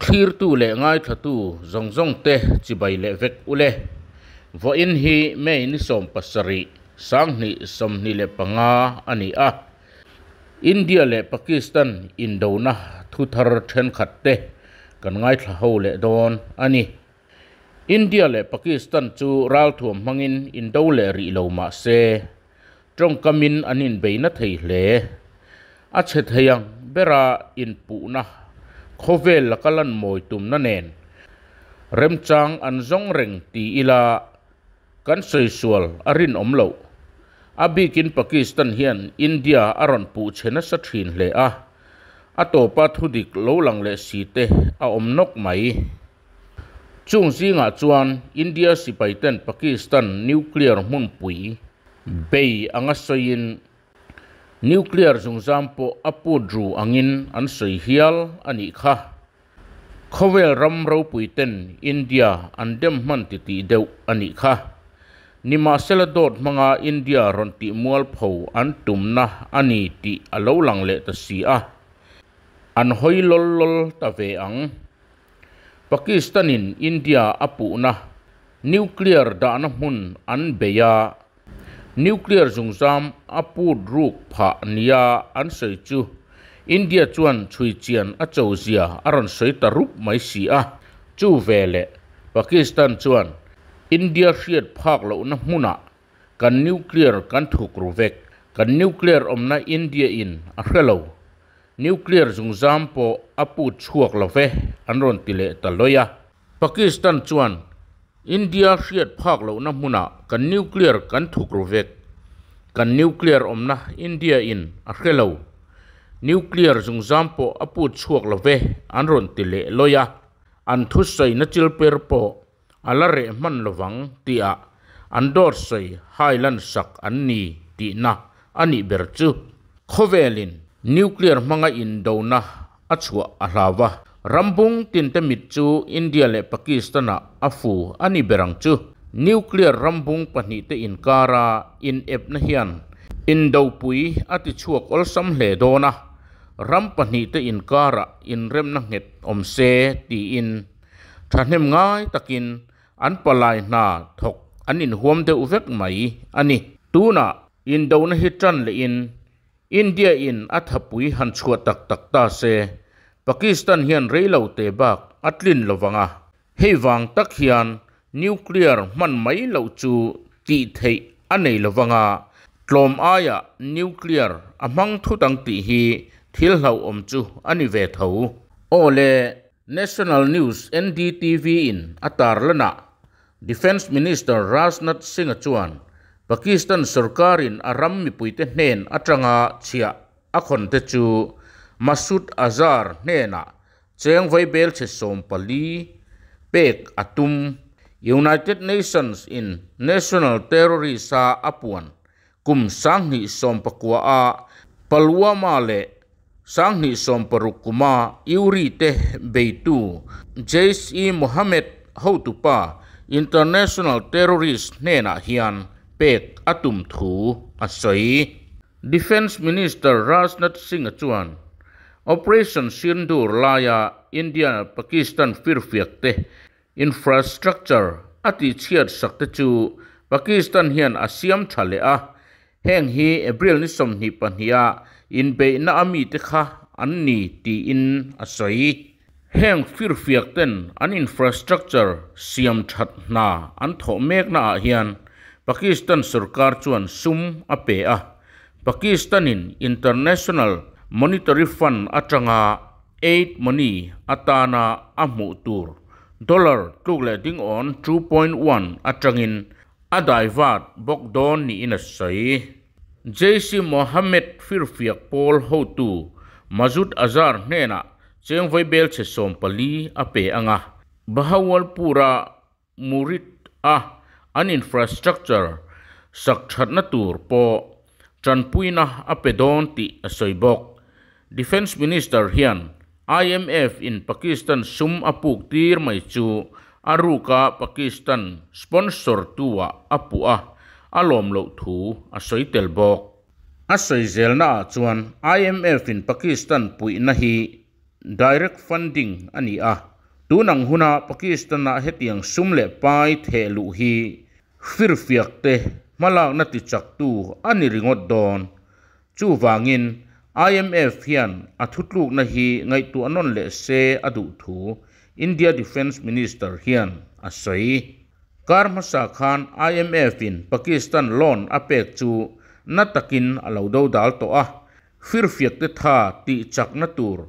Thlirtu leh ngaithlatu zawng zawngte chibai leh vek ule. Vawiin hi May ni 17, 2025 a ni a. India leh Pakistan indona thu thar thenkhat te kan ngaithla ho leh dawn a ni. India leh Pakistan chu ralthuam hmangin indo leh rih lo mah se, tawngkamin an inbeina thei hle. A chhe thei ang bera inpuhna khawvel laka lan mawi tumna nen remchang an zawng reng ti ila kan sawi sual a rinawm loh. A bikin Pakistan hian India a rawn puh chhe nasa thin hle a, a tawpa thudik lo lang leh si te a awm nawk mai. Chung zingah chuan India sipai ten Pakistan nuclear hmunpui bei anga sawiin nuclear zungzam pawh a put ru angin an sawi hial a nih kha. Khawvel ram ropui ten India an dem hman titih deuh a nih kha. Nimahsela dawt hmanga India rawn tih mualpho an tumna a ni tih a lo lang leh ta si a. An hawi lawl lawl ta ve ang. Pakistanin India a puhna nuclear dahna hmun an bei a, nuclear zungzam a put ruk phah nia an sawi chu India chuan chhui chian a cho zia a rawn sawi ta rup mai si a. Chu ve leh Pakistan chuan India hriat phak lohna hmunah kan nuclear kan thuk ru vek. Kan nuclear awmna India in a hrelo. Nuclear zungzam pawh a put chhuak love an rawn ti leh ta lawi a. Pakistan chuan India hriat phak lohna hmunah kan nuclear kan thuk ru vek. Kan nuclear awmna India in a hrelo. Nuclear zungzam pawh a put chhuak love an rawn ti leh lawi a. An thu sawi na chil per pawh a la reh hman lovang tihah an dawt sawi hai lan sak an ni tihna a nih ber chu. Khawvelin nuclear hmanga indona a chhuah a hlau a. Rambung tinte mit chu India leh Pakistan-ah a fu a ni berang chu. Nuclear rambung pahnih te inkara in epna hian indopui a ti chhuak awlsam hle dawn a. Ram pahnih te inkara inremna nghet awm se tiin thahnem ngai takin an palai hna thawk an inhuam deuh vek mai a ni. Tunah indona hi tan lehin India in a thapui han chhuah tak tak ta se Pakistan hian reilo te bak a tlin lovanga. Hei wang tak hian nuclear hman mai lo chu tih theih a nei lovanga. Tlawm aia nuclear a hmang thutang tih hi thil hlau awm chu a ni ve tho. Awle National News NDTV in a tar lana Defence Minister Rajnath Singh chuan Pakistan sarkarin a ram mipuite hnen atanga chhia a khawn te chu Masood Azhar hnenah cheng vaibel chhe 14 pek atum United Nations in National Terrorist a apuan kum 2019 a Pulwama le 2016 kuma Uri te beitu Jaish-e-Mohammed hotupa International Terrorist hnenah hian pek atum thu a sawi. Defence Minister Rajnath Singh chuan Operation Sindoor laia India Pakistan firfiak te infrastructure a ti chhiat sak te chu Pakistan hian a siam tha leh a. Heng hi April ni 22 a inbeihna ami te kha an ni tiin a sawi. Heng firfiak ten an infrastructure siam that hna an thawh mek na ah hian Pakistan sarkar chuan sum a pe a. Pakistanin International Monetary Fund atanga aid money atana a hmuh tur dollar tluk leh ding on 2.1 atangin a daivat bawk dawn niin a sawi. Jaish-e-Mohammed firfiak pawl hotu Masood Azhar hnenah cheng vaibel chhe 14 a pe anga. Bahawalpura Murid a an infrastructure sak thatna tur pawh tanpuina a pe dawn tih a sawi bawk. Defence Minister hian IMF in Pakistan sum a puk tir mai chu a ruka Pakistan sponsor tua a pu a, a lawm loh thu a sawi tel bawk. A sawi zelna ah chuan IMF in Pakistan puihna hi direct funding a ni a. Tun ang huna Pakistan-a hetiang sum leh pai theh luh hi firfiakte hmalakna tichaktu a ni ringawt dawn. Chuvangin IMF hian a thutlukna hi ngaihtuah nawn leh se a duh thu India Defence Minister hian a sawi. Kar hmasa khan IMF-in Pakistan loan a pek chu na takin a lo dodal tawh a, firfiakte tha tih chakna tur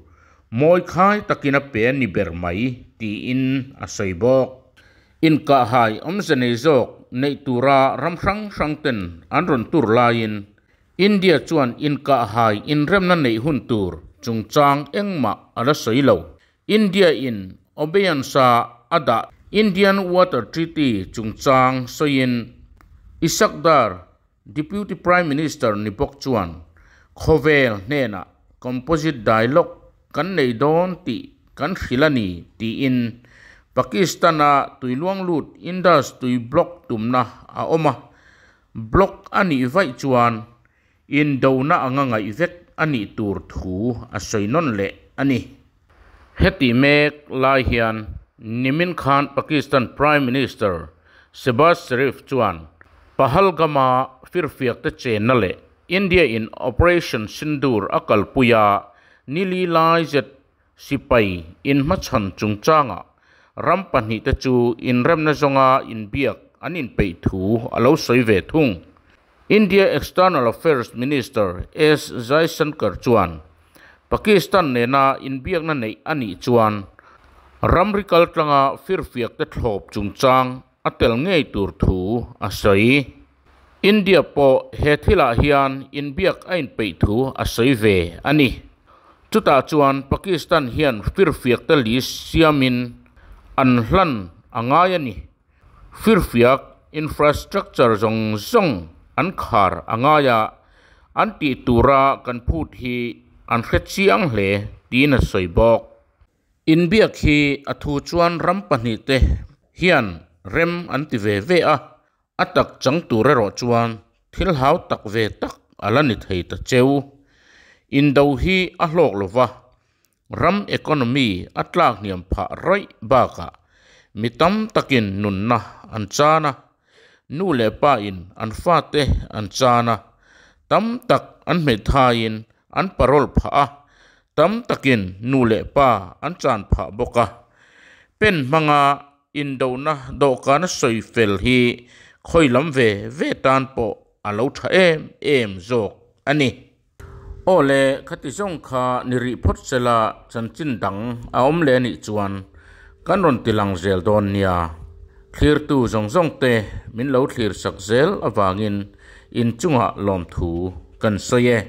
mawi khai takin a pe a ni ber mai tiin a sawi bawk. Inkahhai awmze nei zawk neih tura ram hrang hrang ten an rawn tur laiin India chuan inkahhai inremna neih hun tur chungchang engmah a la sawi lo. India in Obeyansa a dah Indian Water Treaty chungchang sawiin Ishaq Dar, Deputy Prime Minister ni bawk chuan khawvel hnenah Composite Dialogue kan nei dawn tih kan hrilh a ni tiin Pakistan-a tuiluang lut Indus tui block tumna a awm a, Block a nih vaih chuan indona anga ngaih vek a nih tur thu a sawi nawn leh a ni. Heti mek lai hian nimin khan Pakistan Prime Minister Shehbaz Sharif chuan Pahalgam-a firfiakte chenna leh India-in Operation Sindoor a kalpui a, nili lai zet Sipai inhmachhan chungchangah ram pahnihte chu inremna zawnga inbiak an inpeih thu a lo sawi ve thung. India External Affairs Minister S Jaishankar chuan Pakistan nena inbiakna neih a nih chuan ramri kaltlanga firfiakte thlawp chungchang a tel ngei tur thu a sawi. India pawh he thilah hian inbiak a inpeih thu a sawi ve a ni. Chutah chuan Pakistan hian firfiakte list siamin an hlan a ngai a ni. Firfiak infrastructure zawng zawng an khar a ngai a, an tih tura kan phut hi an hre chiang hle tiin a sawi bawk. Inbiak hi a thu chuan ram pahnihte hian rem an ti ve ve a, a tak chang tur erawh chuan thil hau tak ve tak a la ni thei ta cheu. Indo hi a hlawk lo va, ram economy a tlak hniam phah rawih bakah mi tam takin nunna an chan a, nu leh pa in an fate an chan a, tam tak an hmethaiin an parole phah a, tam takin nu leh pa an chan phah bawk a. Pen hmanga indona dawhkana sawi fel hi khawi lam ve ve tan pawh a lo tha em em zawk a ni. Aw le, khati zawng kha ni rih phawt sela chanchin dang a awm leh anih chuan kan rawn ti lang zel dawn nia. Thlirtu zawng zawng te min lo thlir sak zel avangin inchungah lawmthu kan sawi e.